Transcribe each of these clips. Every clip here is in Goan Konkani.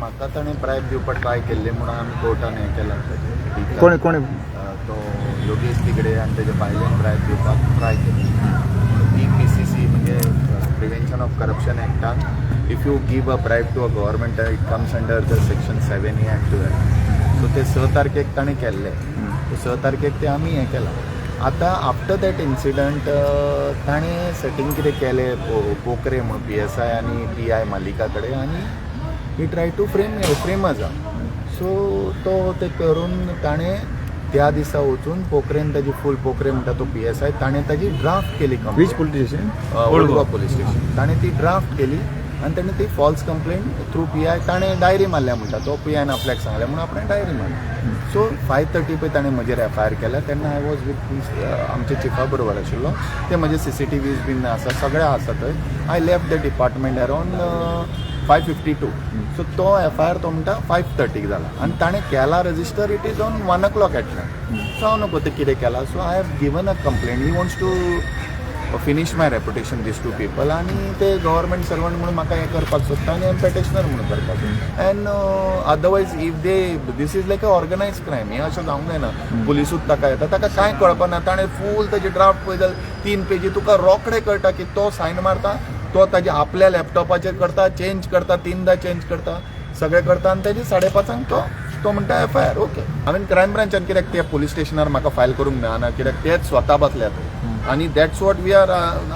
म्हाका ताणें ब्रायब दिवपाक ट्राय केल्ले म्हणून आमी कोर्टान हें केलां ताजें. कोण कोण? तो योगेश तिगडे आनी तेजे बायलेन ब्रायब दिवपाक ट्राय केली म्हणून ती पीसीसी म्हणजे प्रिवेन्शन ऑफ करप्शन एक्टान if you give a bribe to a government, it comes under the section 7A and 12. So ते 6 तारखेक ताणें केल्ले. सो 6 तारखेक ते आमी हें केलां. आतां आफ्टर that incident ताणें सेटींग कितें केलें, पोकरे म्हणून पीएसआय आनी पीआय मालिका कडेन आनी he try to frame us. So तो ते करून ताणें त्या दिसा वचून पोखरेन ताजी फूल, पोखरे म्हणटा तो पीएसआय, ताणें ताजी ड्राफ्ट केली. Which police station? Old Goa police station. ताणें ती ड्राफ्ट केली आनी ताणें ती फॉल्स कंप्लेंट थ्रू पीआय ताणें डायरी मारल्या म्हणटा. तो पीआयन आपल्याक सांगलें म्हणून आपणें डायरी मारली. सो 5:30 पळय ताणें म्हजेर एफआयआर केल्या तेन्ना I was with आमच्या चिफा बरोबर आशिल्लो. ते म्हजे सीसीटीव्हीज बीन आसा, सगळे आसा थंय. I left the department around 5:52. So तो एफआयआर तो म्हणटा 5:30क जाला आनी ताणें केला register, it is on 1 o'clock at night. So हांव नको ते कितें केला. So I have given a complaint. He wants to finish my reputation, these two people, आनी ते गव्हर्मेंट सर्वंट म्हणून म्हाका हें करपाक सोदता आनी हांवें पेटिशनर म्हणून करपाक सोदता. And otherwise if they, this is like a organized crime. हें अशें जावंक जायना. पुलिसूच ताका येता, ताका कांय कळपाना. ताणें फूल ताजी ड्राफ्ट पळय जाल्यार 3 पेजी, तुका रोखडें कळटा की तो सायन मारता, तो ताजे आपल्या लॅपटॉपाचेर करता, चेंज करता, तिनदा चेंज करता, सगळें करता आनी तेजे 5:30 तो तो म्हणटा एफआयआर ओके. हांवें क्रायम ब्रांचान, कित्याक ते पुलीस स्टेशनार म्हाका फायल करूंक मेळना, कित्याक तेच स्वता बसल्यात आनी that's what we are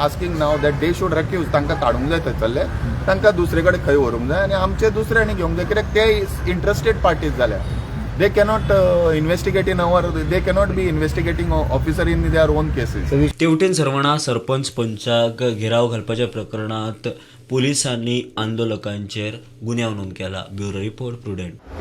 asking now, that they should recuse. तांकां काडूंक जाय थंयसरले, तांकां दुसरे कडेन खंय व्हरूंक जाय आनी आमचे दुसऱ्यांनी घेवंक जाय, कित्याक ते इंट्रस्टेड पार्टीज जाल्या. They cannot investigate in our, they cannot be investigating officer in their own cases. तेवटेन सर्वणा सरपंच पंचाक घेराव घालपाच्या प्रकरणात पोलिसांनी आंदोलकांचेर गुन्यांव नोंद केला. Bureau report, Prudent.